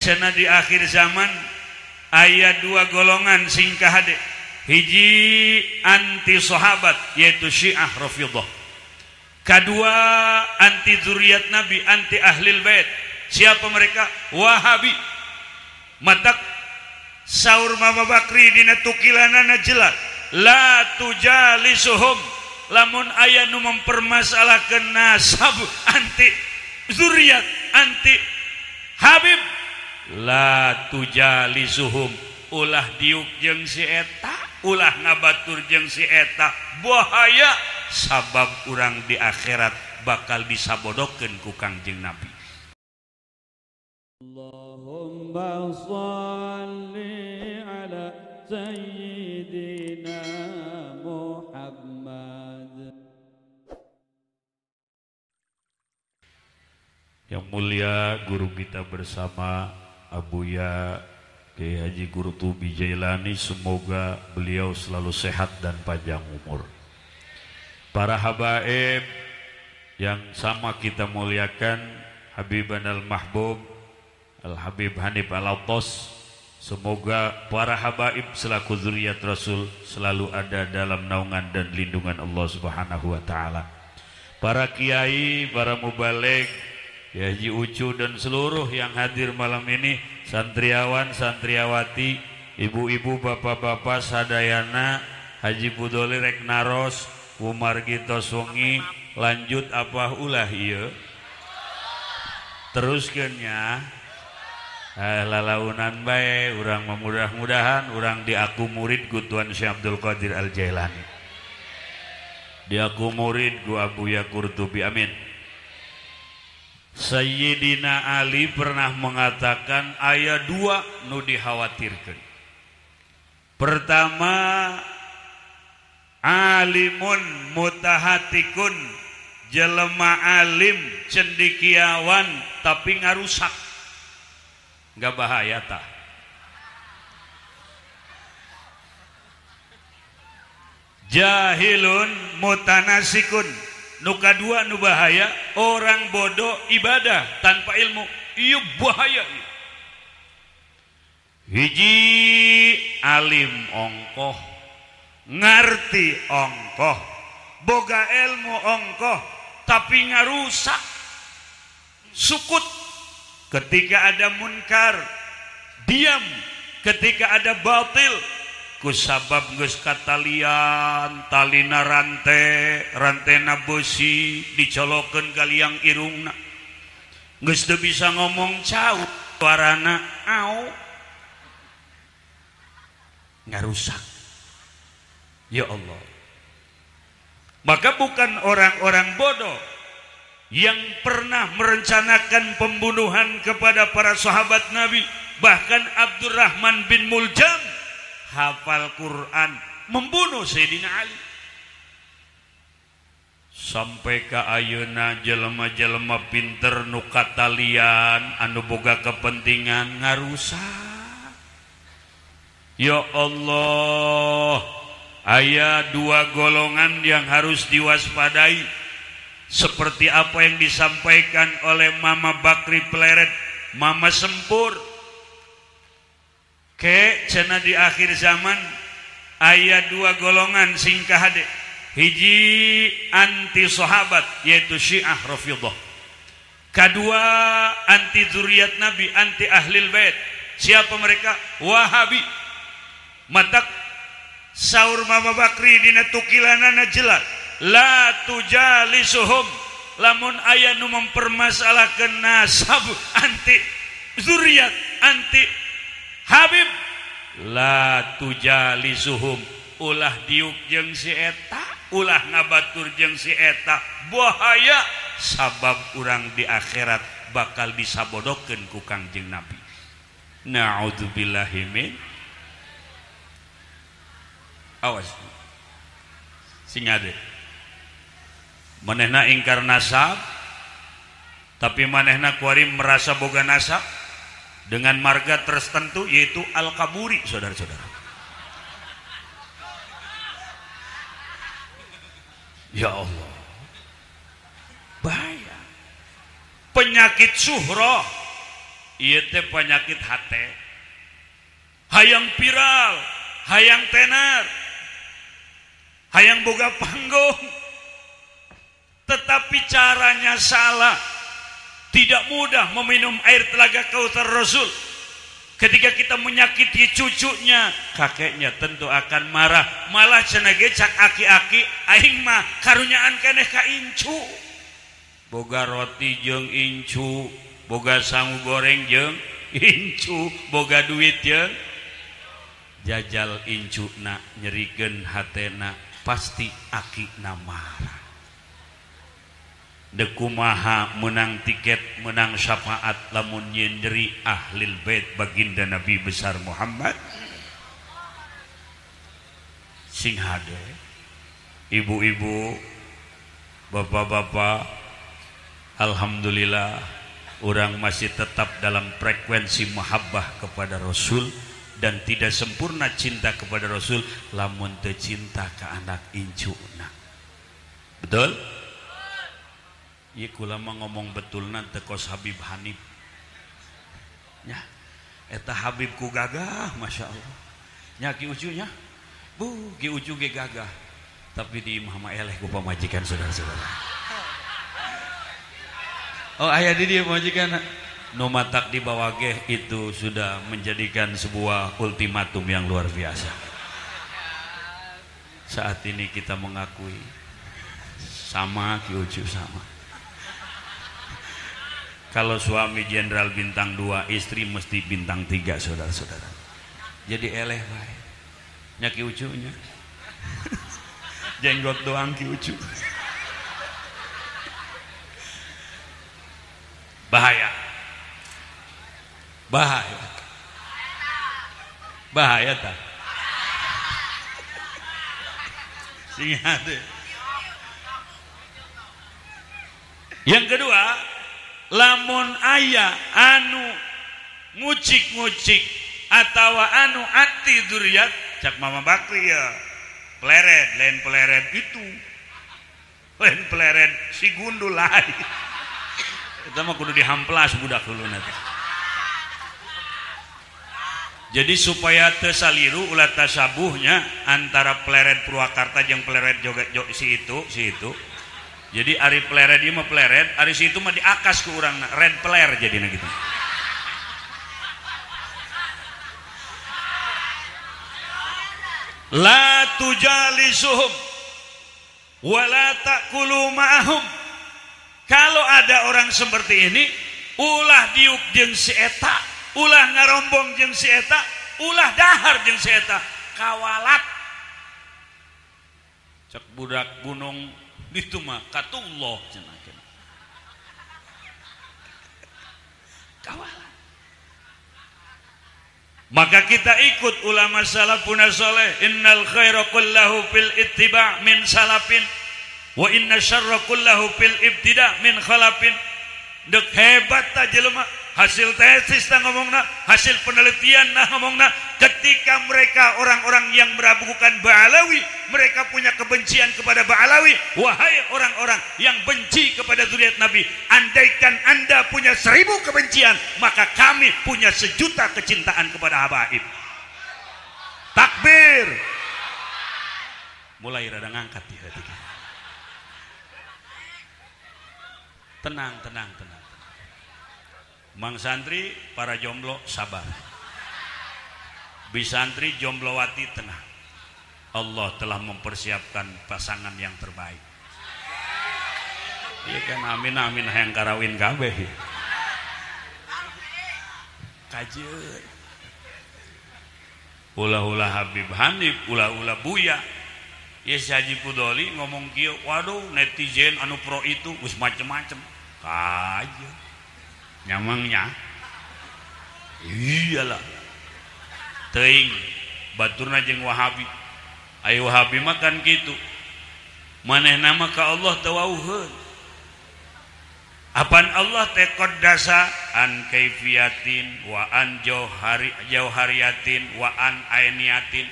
cenah di akhir zaman aya dua golongan sing kahade. Hiji anti sahabat yaitu Syiah Rafidhah. Kedua anti zuriat Nabi, anti ahlil bait. Siapa mereka? Wahabi. Matak saur Mama Bakri dina tukilanana jelas, la tujalisuhum, lamun aya nu mempermasalahkeun nasab anti zuriat, anti Habib, la tujalisuhum, ulah diuk jeung si eta, ulah ngabatur jeung si eta, bahaya sabab urang di akhirat bakal disabodokeun ku Kangjeng Nabi. Allahumma shalli ala sayyidina Muhammad. Yang mulia guru kita bersama Abuya Kiai Haji Qurtubi Jailani, semoga beliau selalu sehat dan panjang umur. Para habaib yang sama kita muliakan, Habiban Al-Mahbub Al-Habib Hanif Al-Attas, semoga para habaib selaku zuriat Rasul selalu ada dalam naungan dan lindungan Allah Subhanahu wa taala. Para kiai, para mubaligh, Kiai Haji Ucu dan seluruh yang hadir malam ini, santriawan, santriawati, ibu-ibu, bapak-bapak sadayana, Haji Budoli rek naros, Umar Gito wengi, lanjut apa ulah ieu? Teruskeun nya. Lalaunan bae urang memudah-mudahan urang diaku murid ku Tuan Syekh Abdul Qadir Al Jailani. Diaku murid ku Abuya Qurtubi, amin. Sayyidina Ali pernah mengatakan ayat dua nu dikhawatirkan. Pertama, alimun mutahatikun, jelema alim cendikiawan tapi ngarusak. Nggak bahaya tah? Jahilun mutanasikun, nu kadua nu bahaya orang bodoh ibadah tanpa ilmu, ieu bahaya. Hiji alim ongkoh, ngarti ongkoh, boga ilmu ongkoh, tapi ngarusak, sukut ketika ada munkar, diam ketika ada batil. Kusabab geus katalian, talina rante, rantena besi dicolokeun ka liang irungna. Geus teu bisa ngomong cau, suarana au. Ngarusak. Ya Allah. Maka bukan orang-orang bodoh yang pernah merencanakan pembunuhan kepada para sahabat Nabi, bahkan Abdurrahman bin Muljam hafal Quran membunuh Sayyidina Ali. Sampai ka ayeuna jelema-jelema pinter nu katalian anu boga kepentingan ngarusak. Ya Allah, aya dua golongan yang harus diwaspadai. Seperti apa yang disampaikan oleh Mama Bakri Pleret, Mama Sempur. Ke cenah di akhir zaman aya dua golongan sing kahade. Hiji anti sahabat yaitu Syiah Rafidhah. Kedua anti zuriat Nabi, anti ahlil bait. Siapa mereka? Wahabi. Matak saur Mama Bakri dina tukilanana jelas, la tujalisuhum, lamun aya nu mempermasalahkeun nasab anti zuriat, anti Habib, la tujalisuhum, ulah diuk jeung si eta, ulah ngabatur jeung si eta, bahaya sabab urang di akhirat bakal disabodokeun ku Kangjeng Nabi. Na'udzubillahi min. Awas sing ade. Manehna ingkar nasab, tapi manehna kuari merasa boga nasab dengan marga tertentu yaitu Al-Kaburi, saudara-saudara. Ya Allah, bahaya. Penyakit suhroh, Ieu teh penyakit hate. Hayang viral, hayang tenar, hayang boga panggung. Tetapi caranya salah. Tidak mudah meminum air telaga Kautsar Rasul. Ketika kita menyakiti cucunya, kakeknya tentu akan marah. Malah cenah ge cak aki-aki, aing mah karunyaan keneh ka incu. Boga roti jeung incu, boga sangu goreng jeung incu, boga duit jeung jajal incuna nyerikeun hatena, pasti akina marah. Dekumaha menang tiket, menang syafaat lamun nyeri ahlil bait baginda Nabi besar Muhammad. Sing hade ibu-ibu, bapak-bapak, alhamdulillah orang masih tetap dalam frekuensi mahabbah kepada Rasul dan tidak sempurna cinta kepada Rasul lamun teu cinta ka anak incuna. Betul? Ieu kula mah ngomong betulna teu kos Habib Hanif. Nya, eta Habib ku gagah, Masya Allah. Nya Ki Ucu nya. Bu, Ki Ucu ge gagah. Tapi di imah mah eleh ku pamajikan saudara-saudara. Oh, aya di dieu pamajikan. Nu matak dibawa ge itu sudah menjadikan sebuah ultimatum yang luar biasa. Saat ini kita mengakui sama Ki Ucu sama. Kalau suami jenderal bintang 2, istri mesti bintang 3, saudara-saudara. Jadi eleh bae. Nya Ki Ucunya. Jenggot doang Ki Ucu. Bahaya. Bahaya. Bahaya ta. Sing hade. Yang kedua, lamun aya anu ngucik-ngucik atawa anu anti dzuriat, cak Mama Bakri ya, pleret, lain pleret itu, lain pleret si gundul lain. Itu mah kudu dihamplas budak dulu nanti. Jadi supaya teu saliru ulah tasabuhnya antara pleret Purwakarta jeung pleret Jogja si itu, si itu. Jadi ari pleret ieu mah pleret, ari si itu mah diakas ku urangna, red peler jadina gitu. La tujalisuhum wa la ta'kulu ma'ahum. Kalau ada orang seperti ini, ulah diuk jeung si eta, ulah ngarombong jeung si eta, ulah dahar jeung si eta, kawalat. Cek budak gunung itu mah katullah cenah. Kawalat. Maka kita ikut ulama salafuna soleh, innal khaira kullahu fil ittiba' min salafin wa inna syarra kullahu fil ibtida' min khalafin. Dek hebat ta jelema, hasil tesis ta ngomongna, hasil penelitian nah ngomongna, ketika mereka orang-orang yang meragukan Ba'alawi, mereka punya kebencian kepada Ba'alawi. Wahai orang-orang yang benci kepada zuriat Nabi, andaikan Anda punya 1000 kebencian, maka kami punya 1.000.000 kecintaan kepada habaib. Takbir. Mulai rada ngangkat ya hati. Tenang, tenang, tenang. Mang santri, para jomblo sabar. Bisantri jomblowati tenang. Allah telah mempersiapkan pasangan yang terbaik. Iya kan, amin amin hayang karawin kabeh. Kajeun. Ulah-ulah Habib Hanif, ulah-ulah Buya. Ya si Haji Pudoli ngomong kieu, waduh netizen anu pro itu geus macem-macem. Kajeun. Nyamangnya. Iyalah. Teuing baturna jeung Wahabi. Ayo Wahabi mah kan kitu. Manehna mah ka Allah teu wauheun. Apan Allah teh qaddasa an kaifiyatin wa an jauhari jauhariyatin wa an ainiyatin.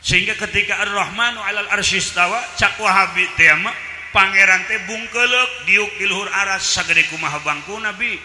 Sehingga ketika Ar-Rahmanu 'alal arsyistawa, cak Wahabi teh mah pangeran teh bungkeuleuk diuk di luhur aras sagede kumaha bangku Nabi.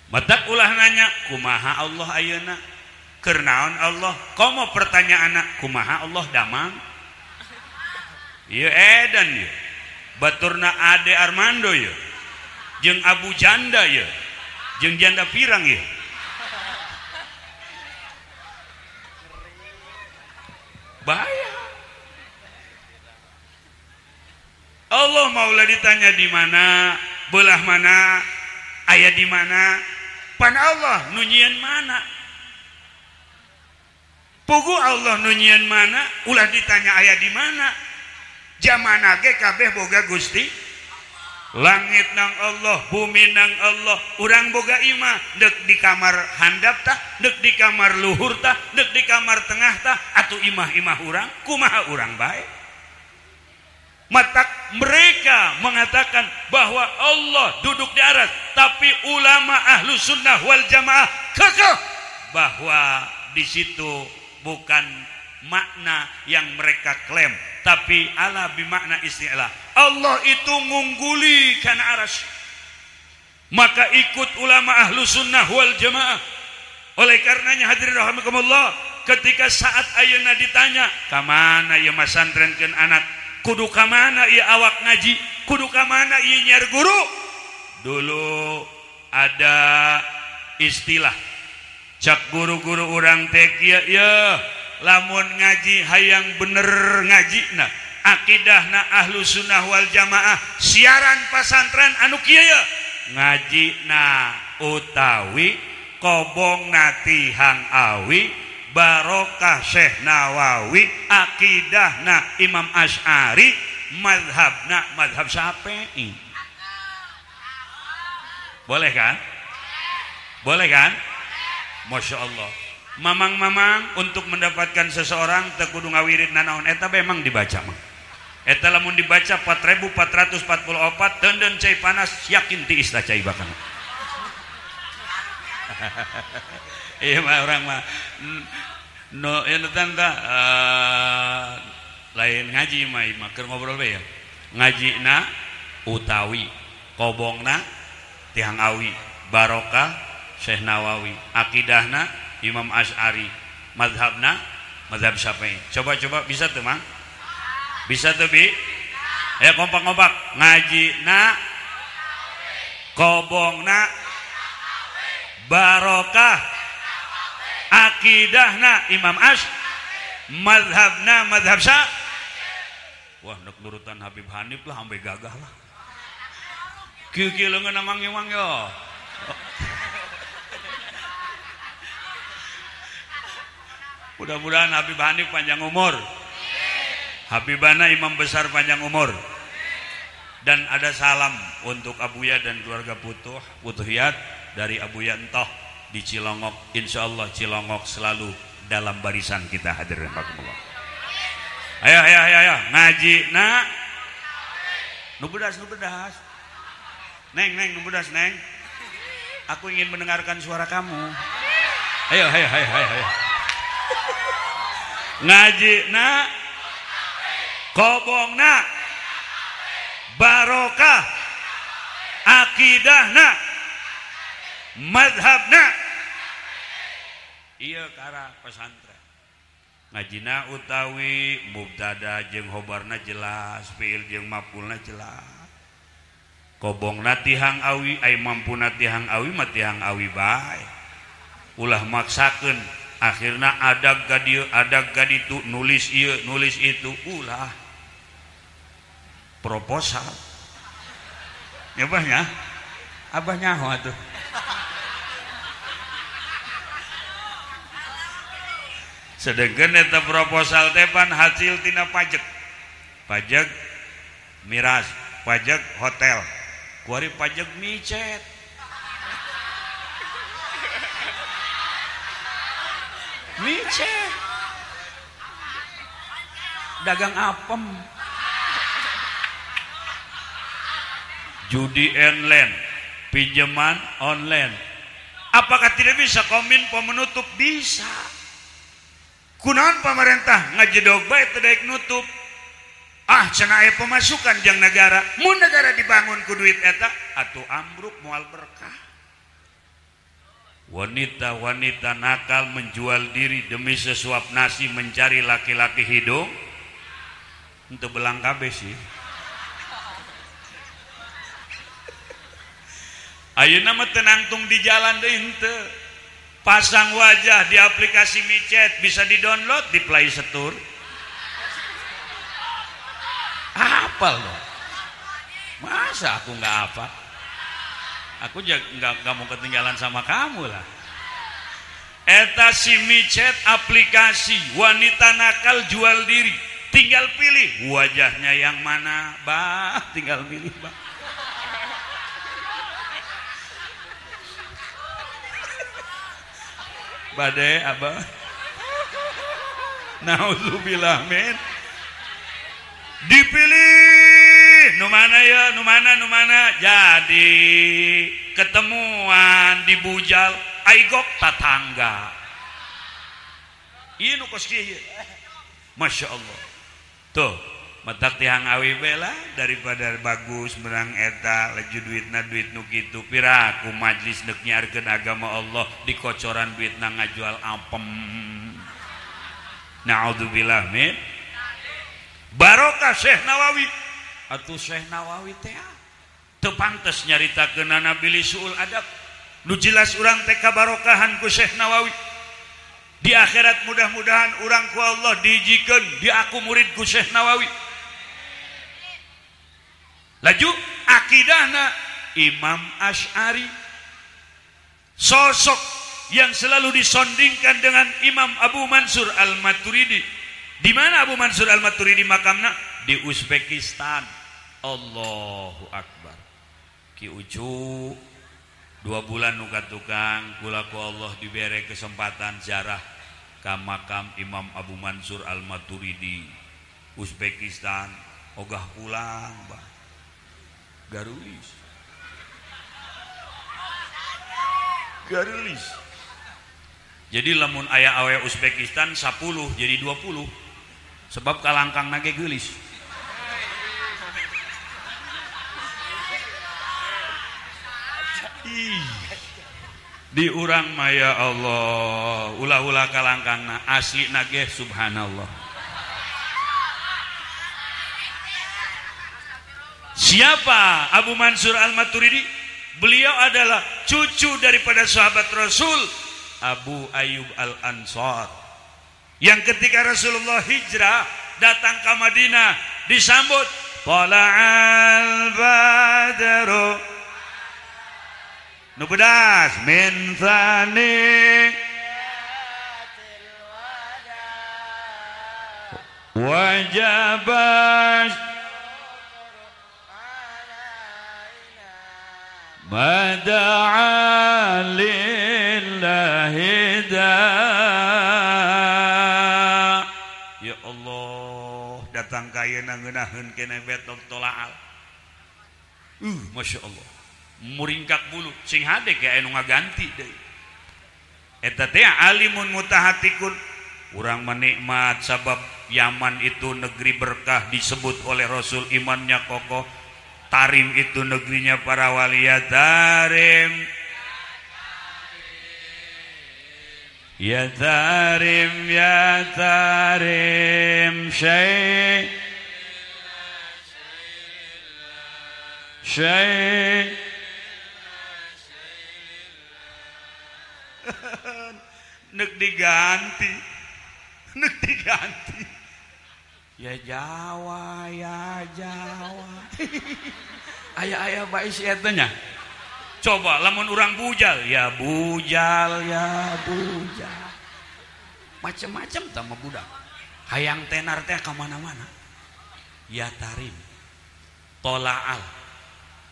Matak ulah nanya kumaha Allah ayeuna, keur naon Allah, komo pertanyaanna kumaha Allah damang. Ieu edan ieu. Baturna Ade Armando ieu. Jeung Abu Janda ieu. Jeung janda pirang ieu. Bahaya. Allah maulah ditanya di mana, belah mana, aya di mana, pan Allah nu nyieun mana. Pugu Allah nu nyieun mana, ulah ditanya aya di mana. Jamana ge kabeh boga Gusti. Langit nang Allah, bumi nang Allah, urang boga imah, deuk di kamar handap tah, deuk di kamar luhur tah, deuk di kamar tengah tah, atuh imah-imah urang, kumaha urang bae. Matak mereka mengatakan bahwa Allah duduk di aras, tapi ulama ahlu sunnah wal jamaah kekeh bahwa di situ bukan makna yang mereka klaim, tapi ala bimakna istilah. Allah itu ngungguli kana aras. Maka ikut ulama ahlu sunnah wal jamaah. Oleh karenanya hadirin rahimakumullah, ketika saat ayeuna ditanya, ka mana ieu masantrenkeun anak? Kudu ka mana ieu awak ngaji? Kudu ka mana ieu nyiar guru? Dulu ada istilah cak guru-guru urang teh kieu ieu, lamun ngaji hayang bener ngajina, akidahna ahlu sunnah wal jamaah, siaran pasantren anu kieu ye ngajina utawi kobongna tihang awi, barokah Syekh Nawawi, akidahna Imam Asy'ari, madhabna madhab Syafi'i. Boleh kan? Boleh kan? Masya Allah. Mamang-mamang untuk mendapatkan seseorang teu kudu ngawirid nanaon, eta memang dibaca mah. Eta lamun dibaca 4444 teunden cai panas yakin tiis lah cai bakana. Iya mah orang mah no ya tanta lain ngaji mah mah keur ngobrol bae ya. Ngajina utawi kobongna tihang awi, barokah Syekh Nawawi, akidahna Imam Asy'ari, madhabna madhab Syafi'i. Coba-coba bisa tuh mang? Bisa tuh bi? Ya kompak-kompak. Ngajina kobongna barokah akidahna Imam Asy'ari, madhabna madhab Syafi'i. Wah, nek nurutan Habib Hanif lah sampai gagah lah. Kieu-kieu leungeun mang-mang yo. Mudah-mudahan Habib Hanif panjang umur. Habibana imam besar panjang umur. Dan ada salam untuk Abuya dan keluarga Putuh, Putuhiyat dari Abuya Entoh di Cilongok. Insya Allah Cilongok selalu dalam barisan kita hadirin rahimakumullah. Ayo ayo ayo ayo ngaji nak. Nu bedas nu bedas. Neng neng nu bedas neng. Aku ingin mendengarkan suara kamu. Ayo ayo ayo ayo ayo. Ngaji na kobongna barokah akidahna madhabna. Iya kara pesantren ngajina utawi mubtada jeung khobarna jelas, fiil jeung maf'ulna jelas, kobongna tihang awi, ai mampuna tihang awi mah tihang awi bae, ulah maksakeun. Akhirna adag ka dieu, adag ka ditu, nulis ieu, nulis itu, ulah proposal. Ya abahnya, abah nyaho atuh. Sedengkeun eta proposal teh pan hasil tina pajak. Pajak miras, pajak hotel, kuari pajak micet. Micet dagang apem, judi online, pinjaman online. Apakah tidak bisa Kominfo menutup? Bisa. Kunaon pemerintah ngajedog bae teu daek nutup. Ah cenah aya pemasukan jang negara, mun negara dibangun ku duit eta atuh ambruk moal berkah. Wanita-wanita nakal menjual diri demi sesuap nasi mencari laki-laki hidung. Untuk belang kabeh sih. Ayeuna mah teu nangtung di jalan deui henteu. Pasang wajah di aplikasi MiChat bisa di-download di Play Store. Hafal dong. Masa aku nggak hafal? Aku nggak mau ketinggalan sama kamu lah. Eta si MiChat aplikasi wanita nakal jual diri. Tinggal pilih wajahnya yang mana, bah, tinggal pilih, bah. Bade, abah. Nauzubillah min. Dipilih, nu mana ya, nu mana, nu mana, jadi ketemuan dibujal, aigok tatangga. Ieu nu kos kieu. Masya Allah. Tuh, matak tihang awi bela daripada bagus menang eta laju duitna duit nu kitu pira ku majlis deuk nyiarkeun agama Allah dikocoran duitna ngajual apem. Naudzubillah min. Barokah Syekh Nawawi. Atuh Syekh Nawawi teh teu pantes nyaritakeunana bilih suul adab. Nu jelas urang teh kabarokahan ku Syekh Nawawi. Di akhirat mudah-mudahan urang ku Allah diijikeun di aku murid ku Syekh Nawawi. Laju akidahna Imam Asy'ari, sosok yang selalu disondingkan dengan Imam Abu Mansur Al-Maturidi. Di mana Abu Mansur Al-Maturidi makamna? Di Uzbekistan. Allahu Akbar. Ki Ucu 2 bulan nu ka tukang kula ku Allah dibere kesempatan ziarah ka makam Imam Abu Mansur Al-Maturidi Uzbekistan. Ogah pulang bah. Garulis. Garulis. Jadi lamun aya awe Uzbekistan 10 jadi 20. Sebab kalangkang nage geulis. Di urang mah ya Allah, ulah-ulah kalangkangna asli nage subhanallah. Siapa Abu Mansur Al-Maturidi? Beliau adalah cucu daripada sahabat Rasul Abu Ayyub Al-Ansar, yang ketika Rasulullah hijrah datang ke Madinah disambut tala'al badru nu pedas min thani wajabas mada'a lillahi da. Ya Allah, datang ka ayeuna ngeunaheun keneh betok tolaal. Masya Allah. Muringkak bulu sing hade ge anu ngaganti deui. Eta teh alimun mutahatikun. Urang menikmat sabab Yaman itu negeri berkah disebut oleh Rasul imannya kokoh. Tarim itu negerinya para wali, ya Tarim. Ya Tarim, ya Tarim, syai syai. Nek diganti, nek diganti. Ya Jawa, ya Jawa. Aya-aya bae si eta nya. Coba lamun urang bujal, ya bujal, ya bujal. Macem-macem tah mah budak. Hayang tenar teh ka mana-mana. Ya Tarim. Tola'al.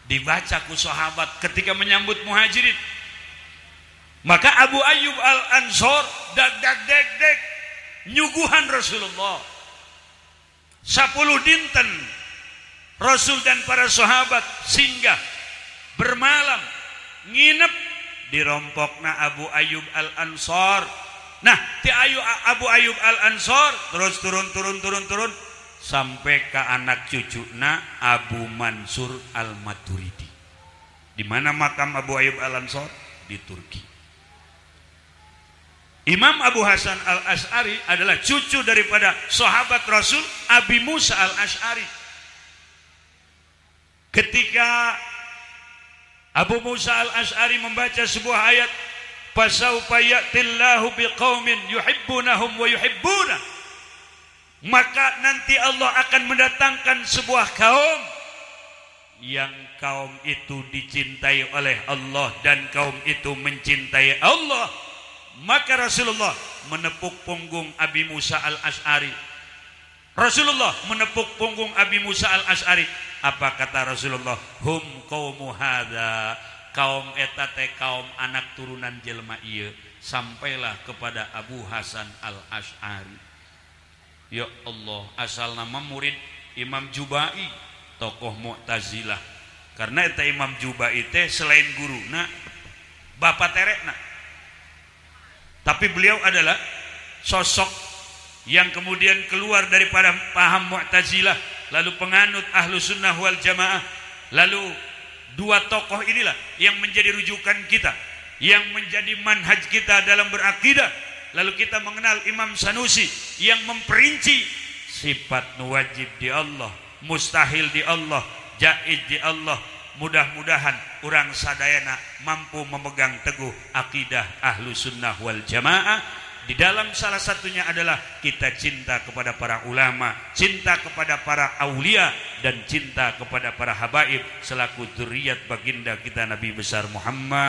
Dibaca ku sahabat ketika menyambut muhajirin. Maka Abu Ayyub Al-Ansor dag dag deg deg nyuguhan Rasulullah. 10 dinten Rasul dan para sahabat singgah bermalam nginep di rompokna Abu Ayyub Al-Ansor. Nah, ti Abu Ayyub Al-Ansor terus turun turun turun turun sampai ke anak cucuna Abu Mansur Al-Maturidi. Di mana makam Abu Ayyub Al-Ansor? Di Turki. Imam Abu Hasan Al-Asy'ari adalah cucu daripada sahabat Rasul Abi Musa Al-Asy'ari. Ketika Abu Musa Al-Asy'ari membaca sebuah ayat, fasaufa ya'tillahu biqaumin yuhibbunahum wa yuhibbuna, maka nanti Allah akan mendatangkan sebuah kaum yang kaum itu dicintai oleh Allah dan kaum itu mencintai Allah. Maka Rasulullah menepuk punggung Abi Musa Al-Asy'ari. Rasulullah menepuk punggung Abi Musa Al-Asy'ari. Apa kata Rasulullah? Hum qaumu hadza, kaum eta teh kaum anak turunan jelema ieu. Sampailah kepada Abu Hasan Al-Asy'ari. Ya Allah, asal nama murid Imam Jubai, tokoh Mu'tazilah. Karena eta Imam Jubai teh selain guruna, bapak terekna. Tapi beliau adalah sosok yang kemudian keluar daripada paham Mu'tazilah, lalu penganut Ahlu Sunnah wal Jamaah. Lalu dua tokoh inilah yang menjadi rujukan kita, yang menjadi manhaj kita dalam berakidah. Lalu kita mengenal Imam Sanusi yang memperinci sifat wajib di Allah, mustahil di Allah, jaiz di Allah. Mudah-mudahan urang sadayana mampu memegang teguh akidah Ahlu Sunnah wal Jamaah. Di dalam salah satunya adalah kita cinta kepada para ulama, cinta kepada para aulia, dan cinta kepada para habaib selaku dzurriyyat baginda kita Nabi besar Muhammad.